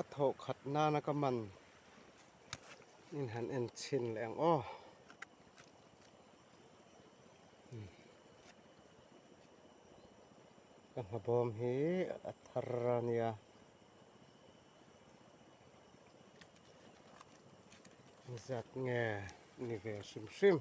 A thawh khat nana ka man in han en chhin leh ang aw. Ka hnabawm hi a thar a nia. Zat nge ni ve hrim hrim.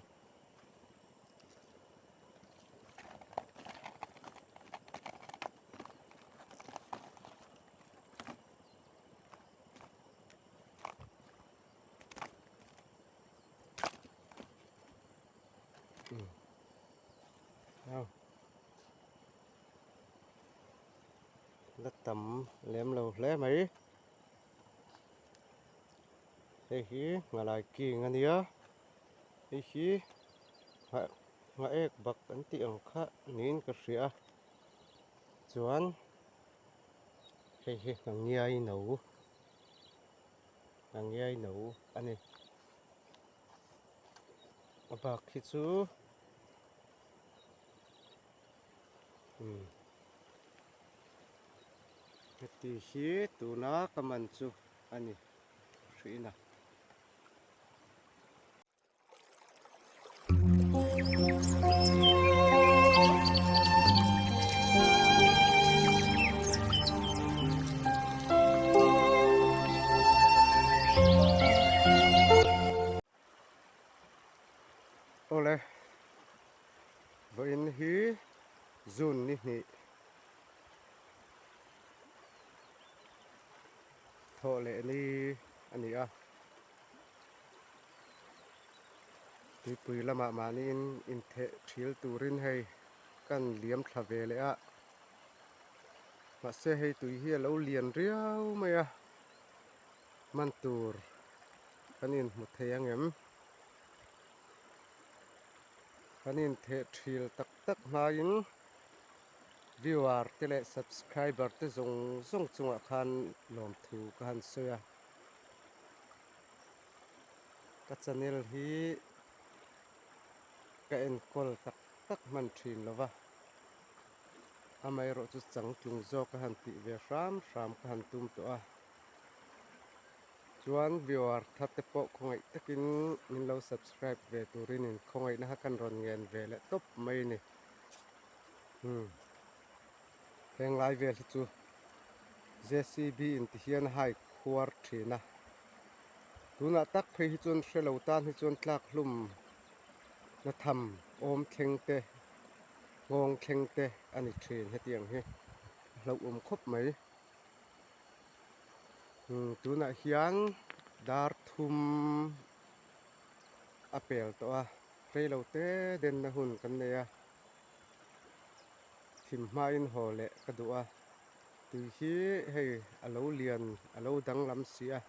La tam lem lo hle mai hei hi nghalai king a nia hei hi nghaek bak an tih ang kha niin ka hria a chuan hei hi ngiai no ngiai no a ni a bak hi chu umm heti hi tuna ka man chu a ni hrihna. Awle vawiin hi June ni hnih thawh leh ni a ni a. Tuipui lamah mahniin intheh thil turin hei kan liam thla ve leh a, mahse hei tui hi a lo lian riau mai a, hman tur kan inhmu thei ang em? Kan intheh thil tak tak hmain viewer te leh subscriber te zawng zawng chungah khan lawmthu ka han sawi a. Ka channel hi ka enkawl tak tak hman thin lo va, amaherawhchu changtlung zawk a han tih ve hram hram ka han tum tawh a, chuan viewer thar te pawh khawngaih takin min lo subscribe ve turin in khawngaihna kha kan rawn ngen ve leh tawp mai a ni. Umm heng lai vel hi chu J_C_B in ti hian a hai khuar thin a. Tunah tak phei hi chuan hre lo tan hi chuan tlak hlum na tham awm thleng te nghawng thleng te a ni thin hetiang hi a hlauhawm khawp mai. Umm tunah hian dar thum a pel tawh a reilo te denna hun kan nei a thim hmain haw leh ka duh a. Tui hi hei a lo lian a lo danglam si a,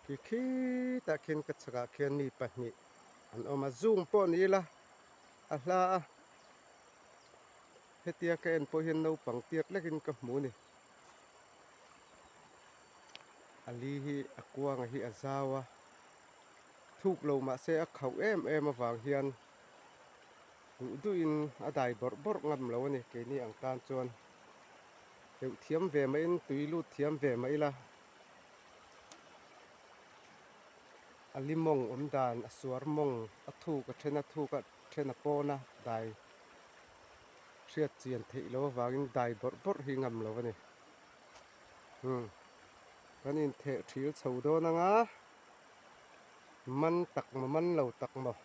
khi khitah khian ka chhakah khian mi pahnih an awm a, zoom pawh ni ila a hla a, hetia ka en pawh hian naupang tiat lekin ka hmu a ni. A li hi a kuanga hi a zau a, thuk lo mahse a khauh em em avang hian duh duhin a dai bawrh bawrh ngam lo a ni keini ang tan chuan. Deuh thiam ve maiin tui lut thiam ve mai ila a li mawng awm dan a suar mawng a thuk a then a thuk a then a pawn a dai hriat chian theih loh avangin dai bawrh bawrh hi ngam lo a ni umm kan intheh thil chho dawn anga man tak maw man lo tak maw.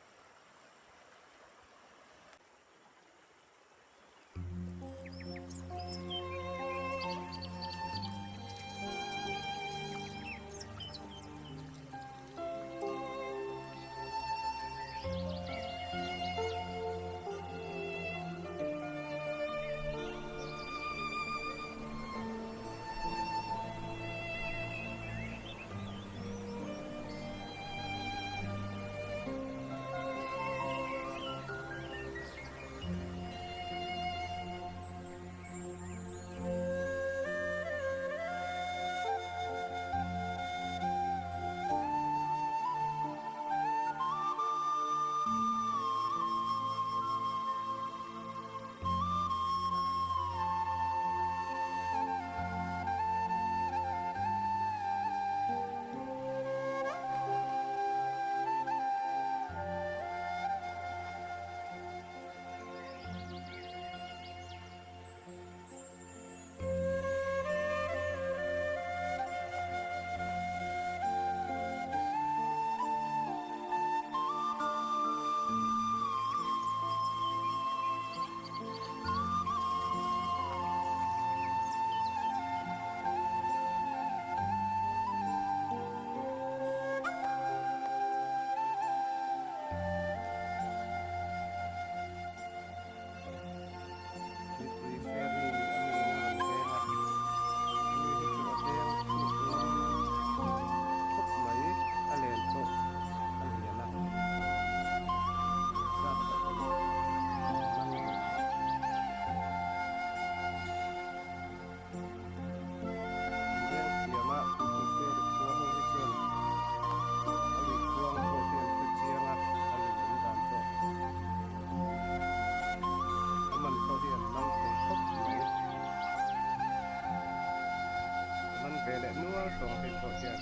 hrawng phei pawh hian.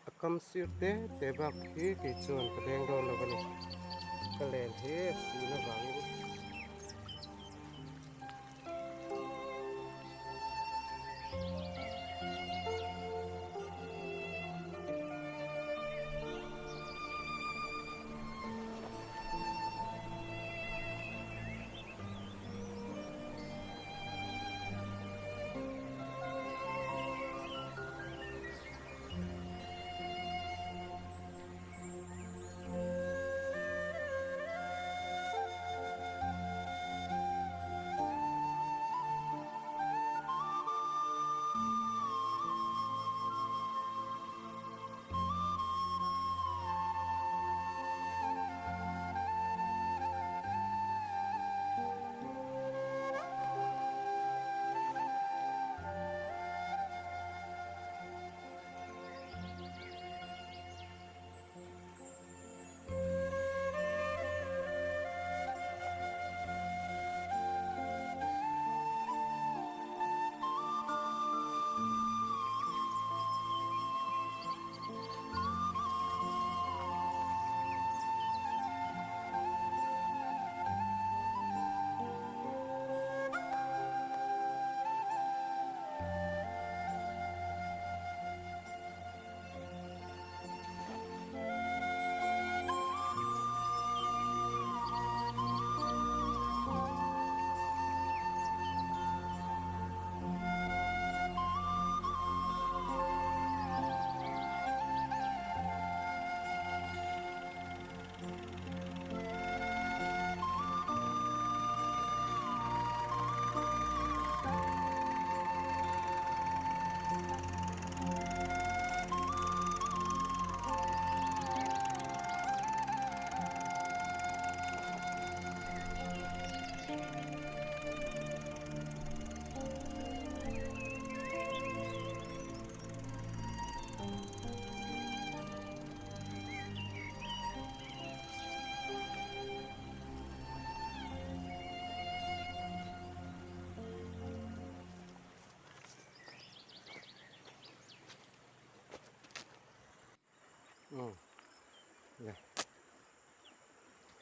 A kam sir te te bak hi kei chuan ka beng dawn lo a ni. Ka len hi a sin avangin.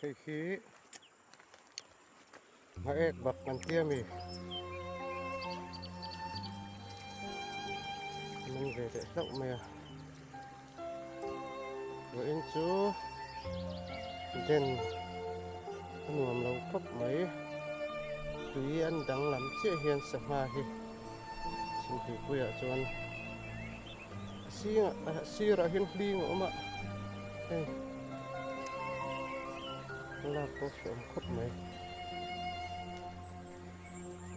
Hei hi Nghaek bak kan tia mi? Man ve leh hlauh mai a. Vawiin chu den a nuam lo khawp mai. Tui an danglam chiah hian sangha hi chhimtuipuiah chuan a singah a sirah hian hling a awm a hei lak pawh hreawm khawp mai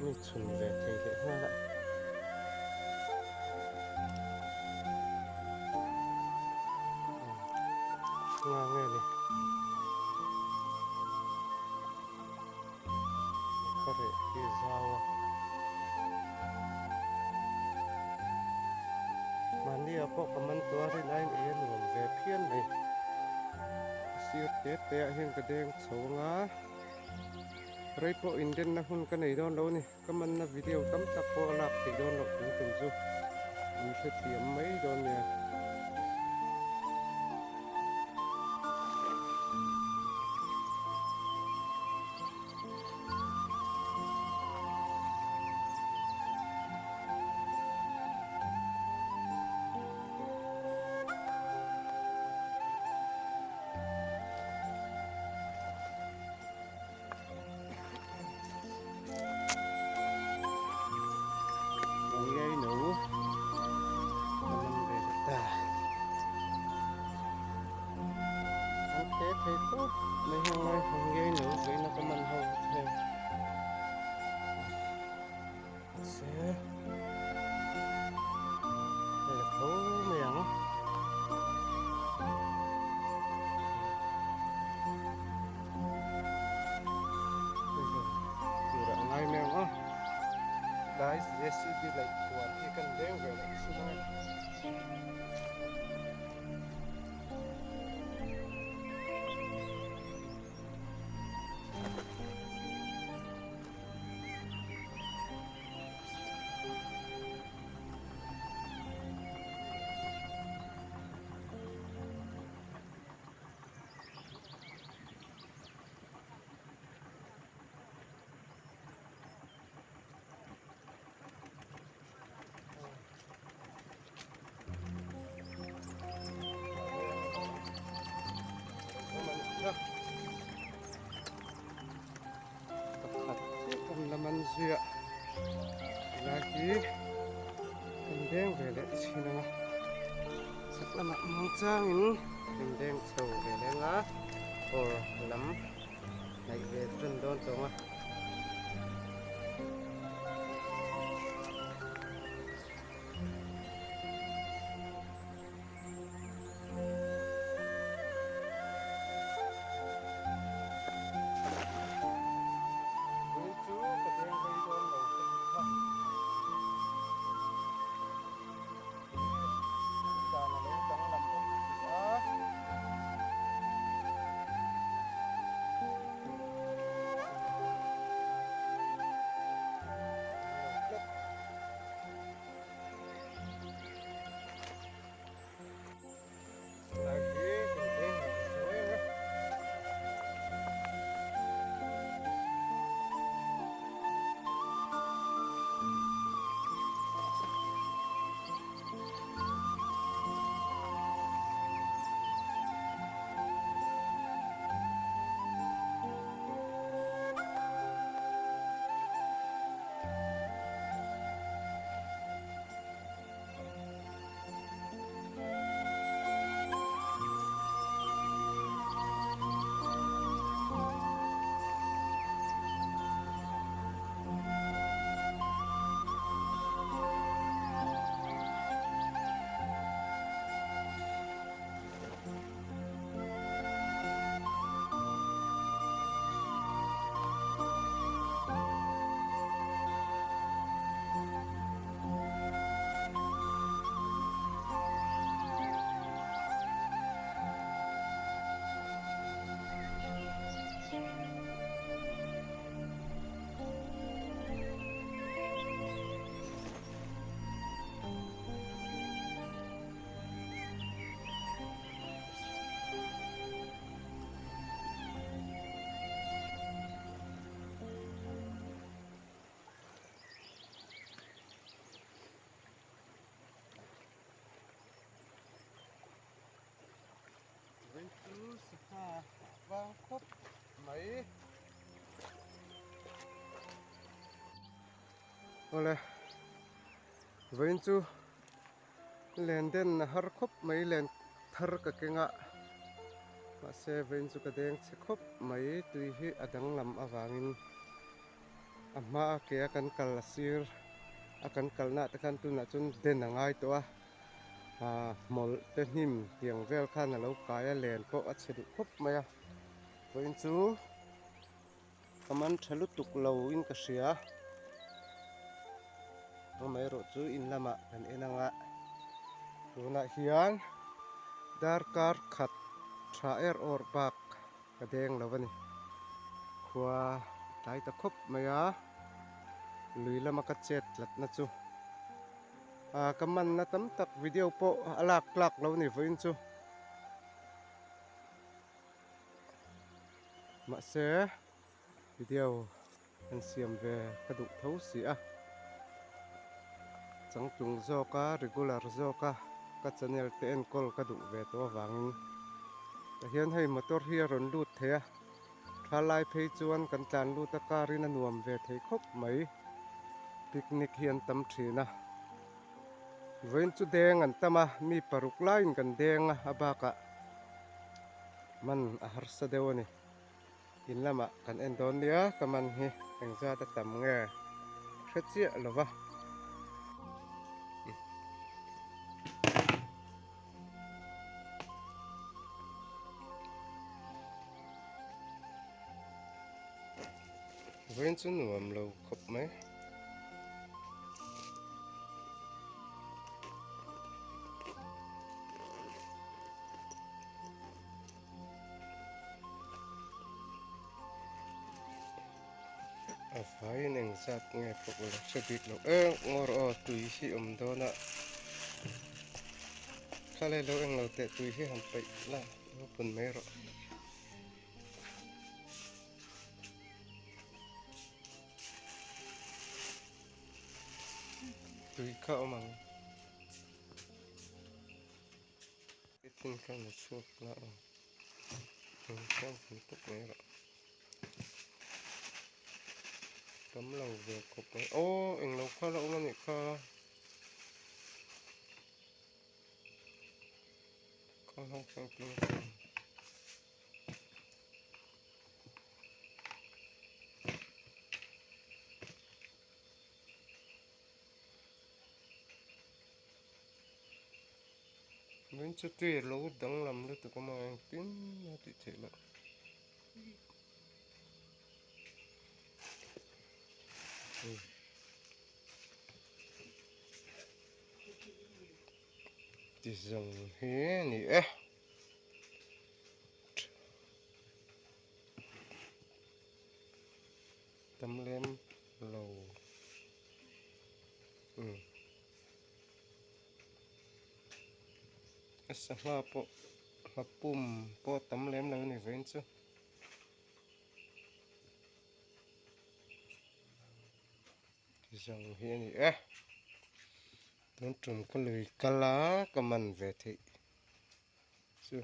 mi chhun ve thei leh nghal a. Nga nge ni ka reh hi zau a mahni ah pawh ka man tawh a rin aiin ei a nuam ve phian mai sir te te ah hian ka deng chho anga rei pawh indenna hun ka nei dawn lo a ni ka manna video tam tak pawh a lak theih dawn loh tun tum chu min hrethiam mai dawn nia. Ngei no ka man ve leh ta. An te thei khawp mai heng lai ngei no veina ka man ho heng. Se hei la tho mai ang. Tur a ngai mai ang aw. Lai JCB laih khuar hi kan leng ve loh thin a. Pakhat chiah kan la man zui a tilai hi kan deng ve leh chhin ang a chhak lamah muang changin kan deng chho ve leh ang a kawr lam hnaih ve tan dawn tawng a. Tui chu ka deng vei dawn lo ka tih kha. Tui dan a lo danglam bawk si a. vang khawp mai. Awle vawiin chu len den a har khawp mai len thar ka keng a mahse vawiin chu ka deng chhe khawp mai tui hi a danglam avangin a hma a ke a kan kal a sir a kan kalna ah te khan tunah chuan den a ngai tawh a ah hmawlh te hnim tiang vel khan a lo kai a len pawh a chhe duh khawp mai a vawiin chu. Ka man tha lutuk lo in ka hria. Amaherawh chu in lamah kan en anga tunah hian darkar khat tha er awr bak ka deng lo a ni. Khua tlai ta khawp mai a, lui lama ka chet tlatna chu ah ka manna tam tak video pawh a lak tlak lo ni vawiin chu. Mahse video an siam ve ka duh tho si a, changtlung zawka regular zawka ka channel te enkawl ka duh ve tawh avangin tah hian hei motor hi a rawn lut thei a, thalai phei chuan kan tlan lut a car in a nuam ve thei khawp mai, picnic hi an tam thin a, vawiin chu deng an tam a, mi paruk laiin kan deng a, a bakah. Man a harsa deuh a ni. In lamah kan en dawn nia ka man hi engzat a tam nge hre chiah lo va. Vawiin chu nuam lo khawp mai. A vaiin engzat nge pawh ka la hre bik lo eng ngawr aw tui hi awm dawn a khalai lo englo teh tui hi han paih la lo pun mai rawh. Tui kha awm ang. Thing khan a chhuak la a, thing khan pui tawp mai rawh. Tam lo ve khawp mai. Aw englo kha la awm a nih kha. Kha ho kha ping kha. Min chu tui a lo danglam lutuk a maw engtin a tih theih loh. Ti zawng hi a ni e. Tam lem lo. Umm. A sangha pawh a pum pawh tam lem lo a ni vawiin chu. Zawng hi a ni e. Tun tum ka lui kal a ka man ve theih chu.